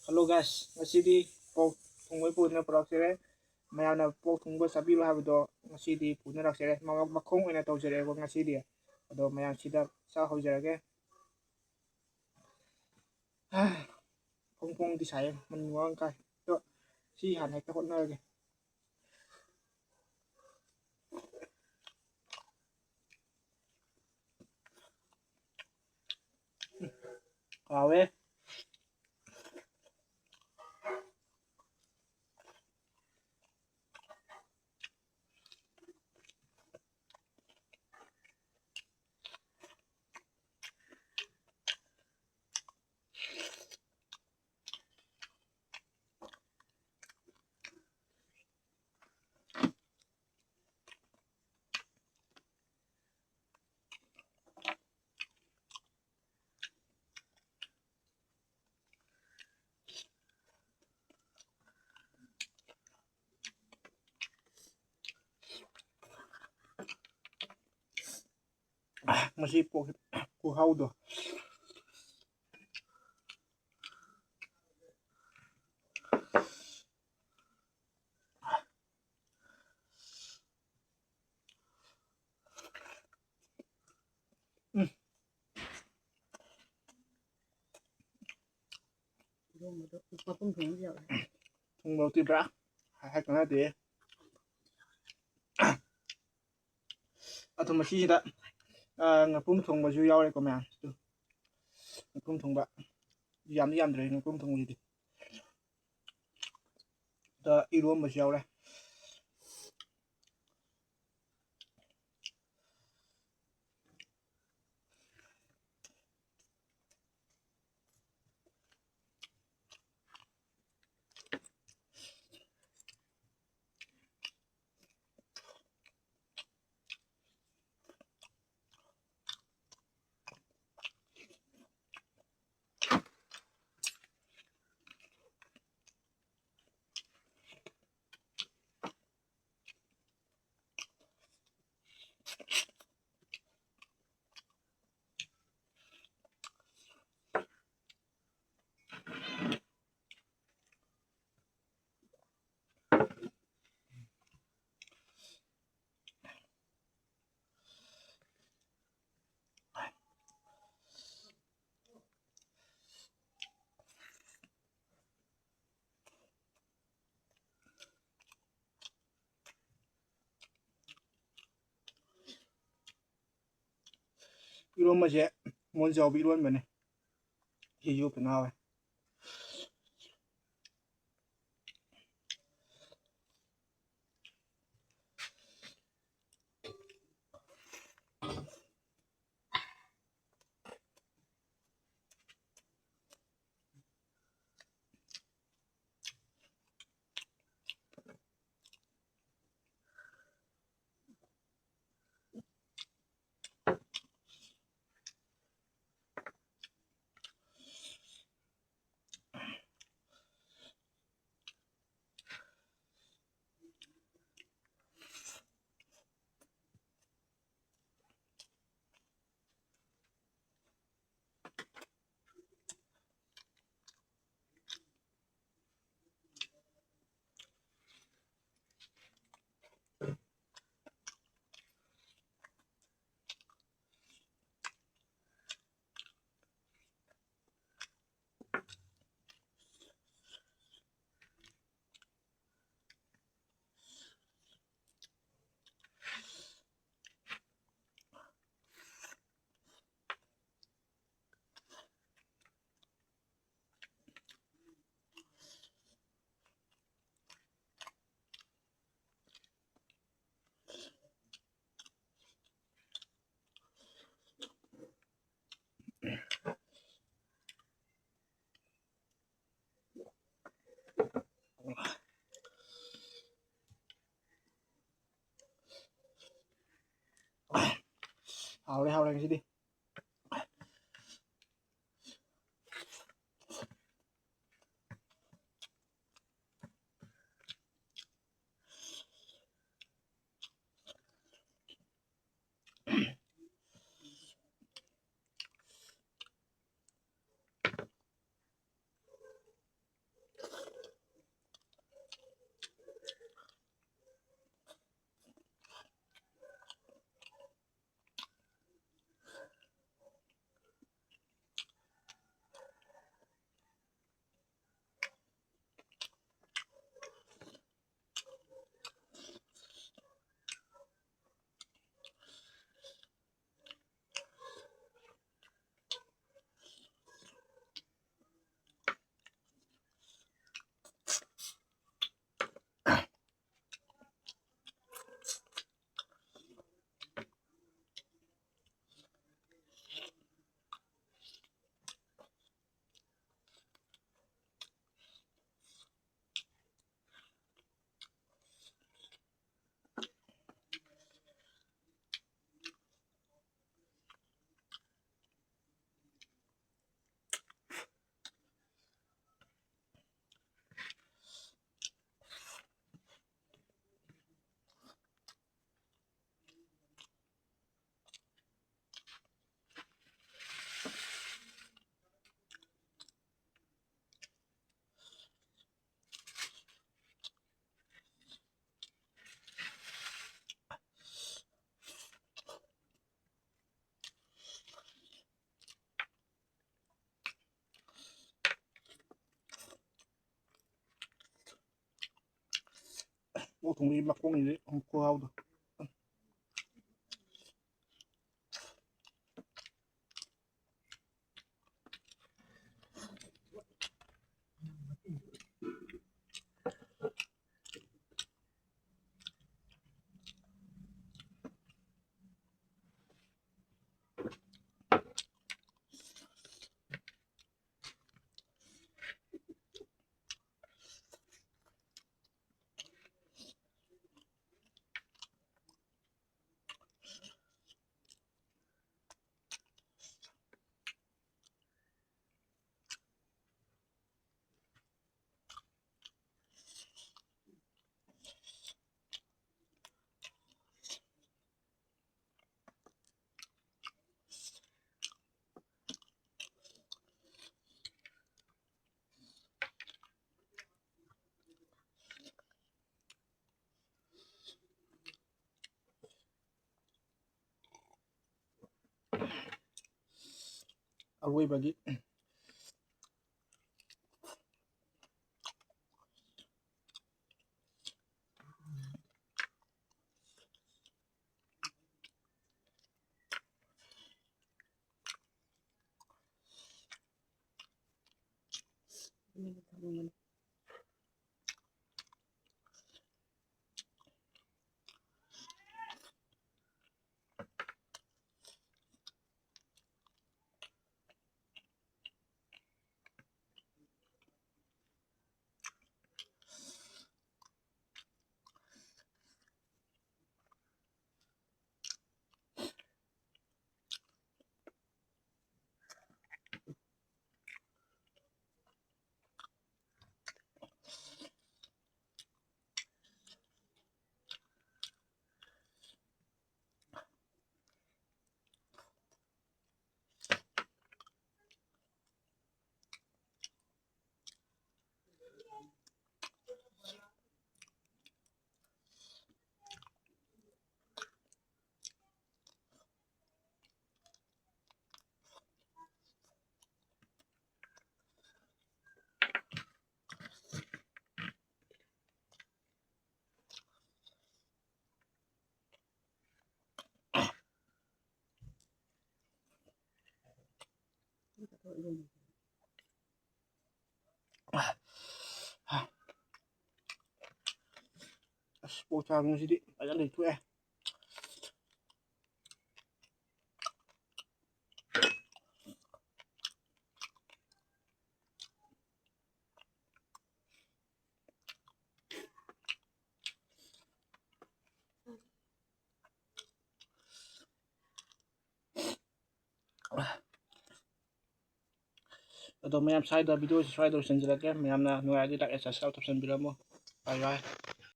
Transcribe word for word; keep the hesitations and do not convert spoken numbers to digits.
Hello guys, ꯉꯁꯤꯗꯤ ꯄꯣꯛ ꯊꯣꯡꯕꯩ ꯄꯨꯗꯨꯅ ꯄꯨꯔꯛꯆꯔꯦ꯫ ꯃꯌꯥꯝꯅ ꯄꯣꯛ ꯊꯣꯡꯕ ꯆꯥꯕꯤꯔꯣ ꯍꯥꯏꯕꯗꯣ ꯉꯁꯤꯗꯤ ꯄꯨꯅꯔꯛꯆꯔꯦ꯫ ꯃꯃ-, ꯃꯈꯣꯡ ꯑꯣꯏꯅ ꯇꯧꯖꯔꯛꯑꯦꯕ ꯉꯁꯤꯗꯤ꯫ ꯑꯗꯣ ꯃꯌꯥꯝ ꯁꯤꯗ ꯆꯥ ꯍꯧꯖꯔꯒꯦ꯫ ꯐꯣꯡ ꯐꯣꯡꯗꯤ ꯁꯥꯏꯌꯦ, ꯃꯅꯤꯜ ꯃꯔꯥꯡ ꯀꯥꯏ꯫ ꯑꯗꯣ ꯁꯤ ꯍꯥꯟꯅ ꯍꯦꯛꯇ ꯍꯣꯠꯅꯔꯒꯦ꯫ ꯍꯥꯎꯋꯦ꯫ ꯑꯥ, ꯃꯁꯤ ꯄꯣꯛ ꯈꯨꯍꯥꯎꯗꯣ꯫ ꯎꯝ꯫ ꯏꯔꯣꯟꯕꯗꯣ ꯃꯄꯨꯝ ꯊꯣꯡꯕꯁꯨ ꯌꯥꯎꯋꯦ꯫ ꯊꯣꯡꯕ ꯎꯇꯤ ꯄꯨꯔꯥ ꯍꯥꯏ ꯀꯥꯟꯅꯗꯦ꯫ ꯑꯗꯣ ꯃꯁꯤꯁꯤꯗ, ꯑ, ꯉꯥꯄ꯭ꯔꯨꯝ ꯊꯣꯡꯕꯁꯨ ꯌꯥꯎꯔꯦꯀꯣ ꯃꯌꯥꯝ꯫ ꯉꯥꯄ꯭ꯔꯨꯝ ꯊꯣꯡꯕ꯫ ꯌꯥꯝꯗꯤ ꯌꯥꯝꯗ꯭ꯔꯦ ꯉꯥꯄ꯭ꯔꯨꯝ ꯊꯣꯡꯕꯁꯤꯗꯤ꯫ ꯑꯗ ꯏꯔꯣꯟꯕꯁꯨ ꯌꯥꯎꯔꯦ꯫ ꯏꯔꯣꯟꯕꯁꯦ ꯃꯣꯟ ꯆꯥꯎꯕꯤ ꯏꯔꯣꯟꯕꯅꯦ꯫ ꯁꯤꯁꯨ ꯐꯖꯅ ꯍꯥꯎꯋꯦ꯫ ꯍꯥꯎꯔꯦ, ꯍꯥꯎꯔꯦ ꯉꯁꯤꯗꯤ꯫ ꯊꯣꯡꯕꯒꯤ ꯃꯈꯣꯡꯒꯤꯗꯤ ꯈꯨꯍꯥꯎꯗꯣ꯫ ꯑꯔꯣꯏꯕꯒꯤ ꯑꯁ, ꯄꯣꯛ ꯆꯥꯕ ꯉꯁꯤꯗꯤ ꯐꯖꯅ ꯂꯩꯊꯣꯛꯑꯦ꯫ ꯑꯗꯣ ꯃꯌꯥꯝ, ꯁ꯭ꯋꯥꯏꯗ video ꯁꯤ ꯁ꯭ꯋꯥꯏꯗ ꯂꯣꯏꯁꯤꯟꯖꯔꯒꯦ꯫ ꯃꯌꯥꯝꯅ ꯅꯨꯡꯉꯥꯏꯔꯗꯤ like and subscribe ꯇꯧꯁꯟꯕꯤꯔꯝꯃꯣ꯫ Bye bye꯫